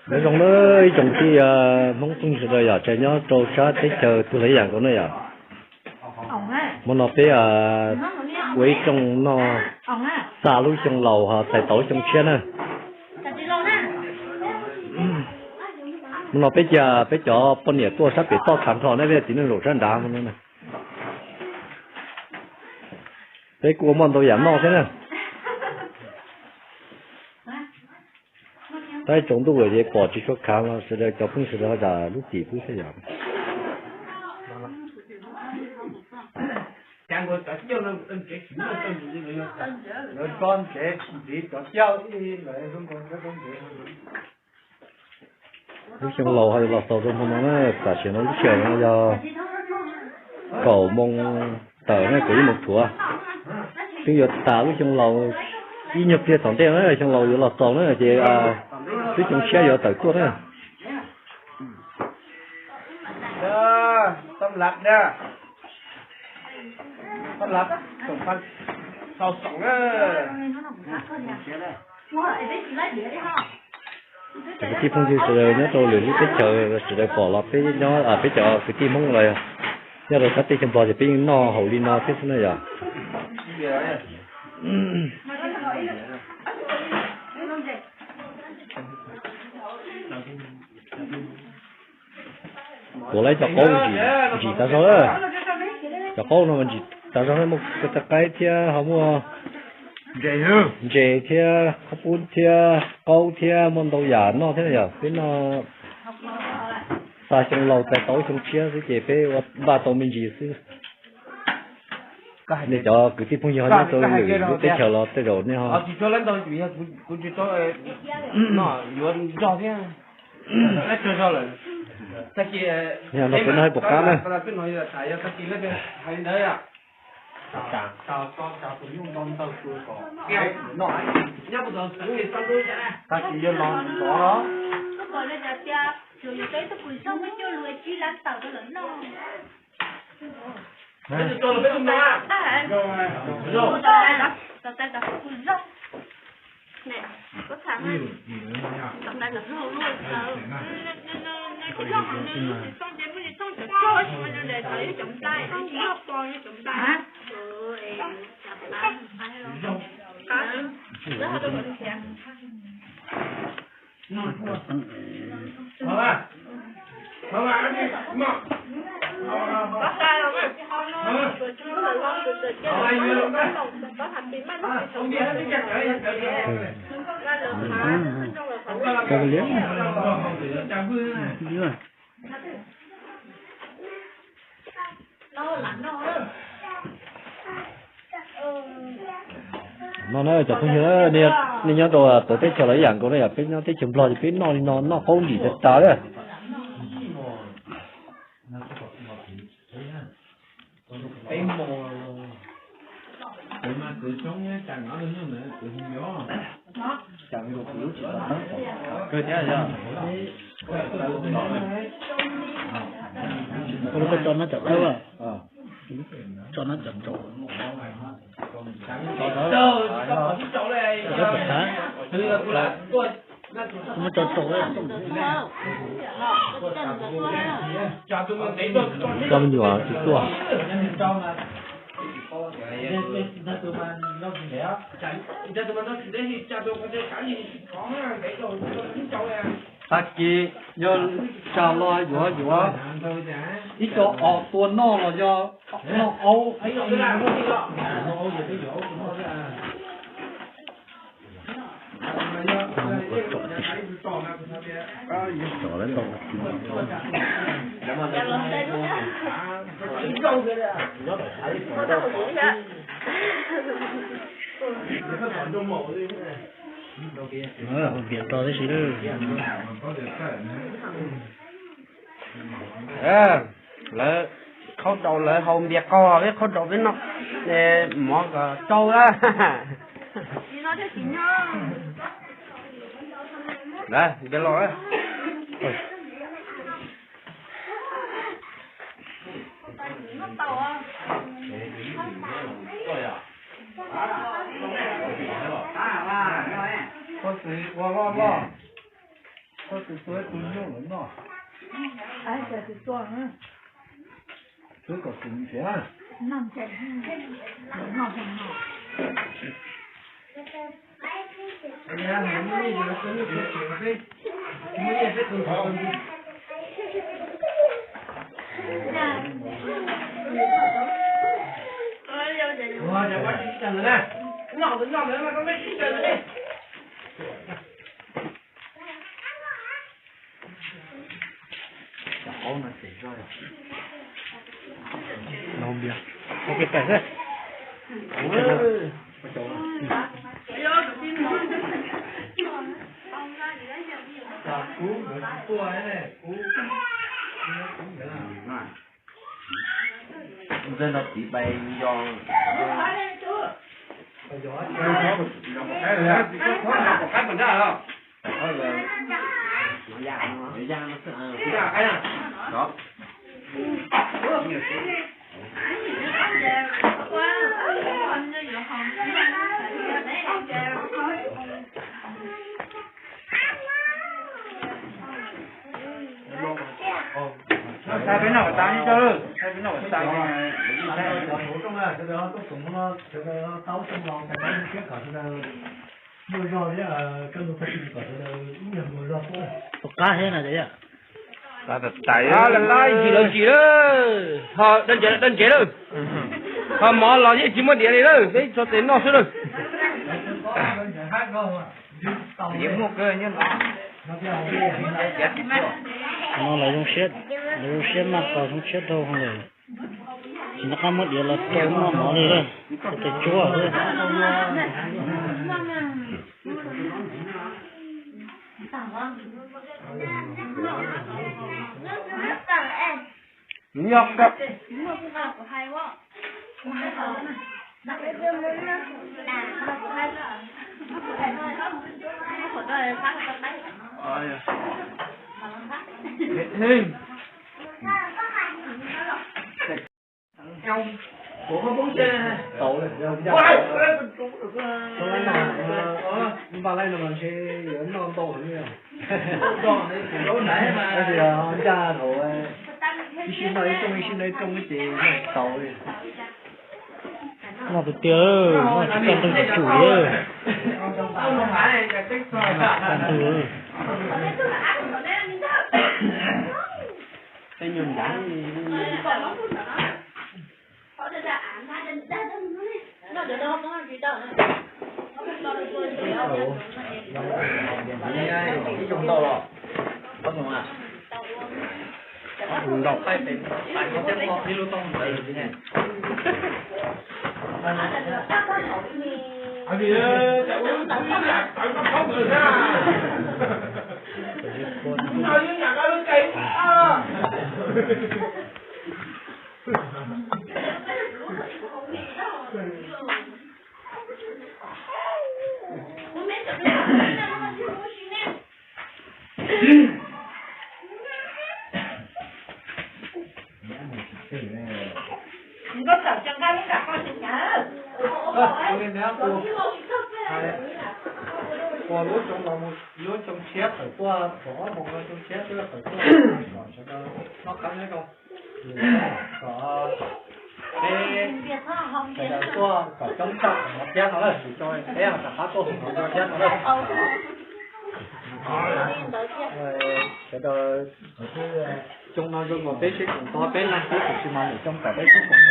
Nyob zoo na ib tsoom kwv tij Hmoob txheej sawv daws yom, tseem nyob rau sab teb chaws twg los ib yam nkaus na yom. Hmo no peb ua ib rooj noj xa lub xyoo laus ho txais tau lub xyoo tshiab na. Hmo no peb cia peb cov poj niam tuaj sab pem toj thav nrho na, peb txiv neej zaum sab nrad hmo no na. Peb kuj ua muaj ntau yam noj thiab na. Tab tsaus ntuj lawm ces pom tsis tshua khav los sawv daws cov phooj ywg sawv daws ho zam lub txim pub thiab yom. Lub xyoo laus ho yuav los xaus rau hmo no na, tam sim no lub sij hawm no yog kaum moos tawm na, kaum ib moos tshuav. Twb yuav tas lub xyoo laus ib nyuag pliag tom ntej na, xyoo laus yuav los xaus na ces lub xyoo tshiab yuav tawm tuaj na. Cov kwv tij phooj ywg sawv daws nyob rau lwm lub teb chaws sawv daws pom los peb nyob peb cov kwv tij Hmoob los nyob rau sab teb chaws Nplog ces peb yeej noj haus li no thiab xwb na yom. Tuav lawv cov qaub ntsim tas zog, cov qaub no mas ntsim tas zog, muaj kua txaj qaib thiab ho muaj ntses thiab qhob pub thiab qaub thiab muaj ntau yam noj thiab yom. Peb noj xa xyoo laus txais tau xyoo tshiab xwb ces peb ua npaj tau me ntsis xwb. Nej cov kwv tij phooj ywg ho nyob rau lwm lub teb chaws los tej zaum nej ho no peb noj ib puas qab na. No na cov phooj ywg, nej nyob rau tuav teb chaws los ib yam nkaus na yom, peb nyob teb chaws Nplog ces peb noj li no noj qaub ntsim tas tas li. Koj tso nab cov tawb, tso nab cov tsaus, tso tawb pam thav, muab tso tsaus. Koj me nyuam tsis tuaj. Tag kis yog tsa los yuav yuav ib co os tua noj los yog noj aub. Piav tso tib si. Lawv qhaub rau lawv hau npias qaug, peb qhaub rau peb noj mov kom tsau lawm. Npias los. Koj txiv ua loj loj, koj txiv tua ib tug nyuj los noj. Xwb kom txiv nrhiav. Ntawd no tiv pai yog. Sai peb noj kom tas, sai peb noj kom tas. Tus qab thiab na. Lawv qab ntsis lawv ntsis lawm, ho dab ntsev lawm, ho mov los yeej tsis muaj diav li lawm, peb tso tes noj xwb lawm. Yeej muaj kawg nyob no. No lawv zoo siab, lawv zoo siab maj tau zoo siab dhau lawm. Tsis nco qab muab diav los rau noj mov li, tso tes tsuag xwb. Npaj laij no mas ntshe yuav noj ntau heev li. Tab sis ncaj thaum ib sij noj ib rooj ib sij noj ib rooj ces noj tsis tau li. Noj tiag tiag, noj tsis kaj ntug tsis tsum li. Kaj ntug. Tej nyuag nrad. Ib rooj ntau los ob rooj a? Ntau. Ua lub xyoo los mus lub xyoo tshiab tawm tuaj, thaum ob moos no xyoo tshiab twb tawm tuaj, kom sawv daws noj qab nyob zoo, kom peb sawv daws tuaj kom coob tshaj qhov no thiab no lawm, tsis tso peb ho rov qab tuaj hu no thiab no lawm. Sawv daws xyoo no zoo nkaus peb sib koom tau peb leej xwb, tiam sis mas lwm xyoo kom peb sib koom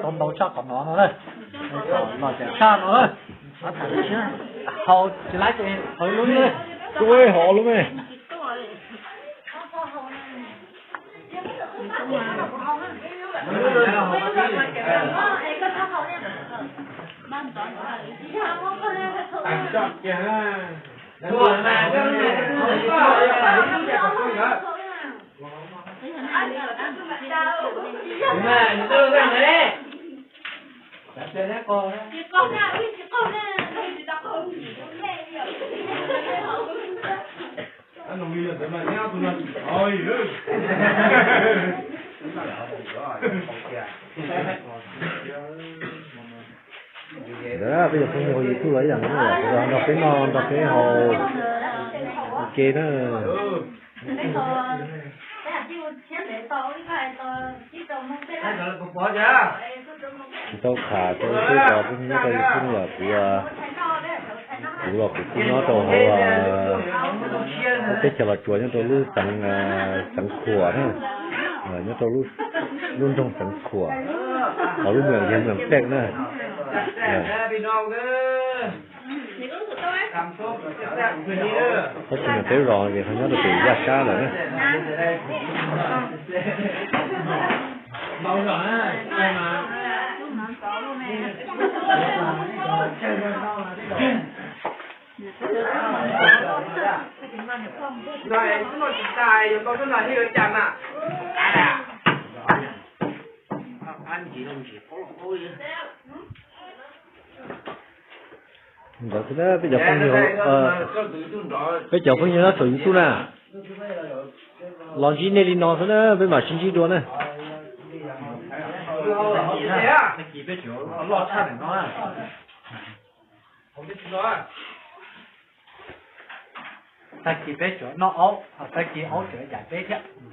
kom tau ntau tshaj qhov no no lawm, kom lom zem tshaj no lawm. Haus tsis laib ces haus ib lub. Kuj haus lub me. Ntawd peb cov phooj ywg hauv YouTube los ib yam nkaus, nrog peb noj nrog peb haus ua ke na. Tsis tau qhia rau peb cov phooj ywg nyob rau YouTube no, kuv, kuv los kuv kuj nyob rau hauv teb chaws Los Tsuas nyob rau lub xeev, xeev Khuam na, nyob rau lub nroog xeev Khuam, hauv lub moos yog moos Pej na. Tab sis mas peb zos ces ho nyob rau pem Yaj Sab lawm na. Ntawd xwb na, peb cov phooj ywg, peb cov phooj ywg nyob saum YouTube na, los ntsib nej li no xwb na, peb mam sib ntsib dua na. Tag kis peb tsuas noj aub, tag kis aub tseem yam peb thiab.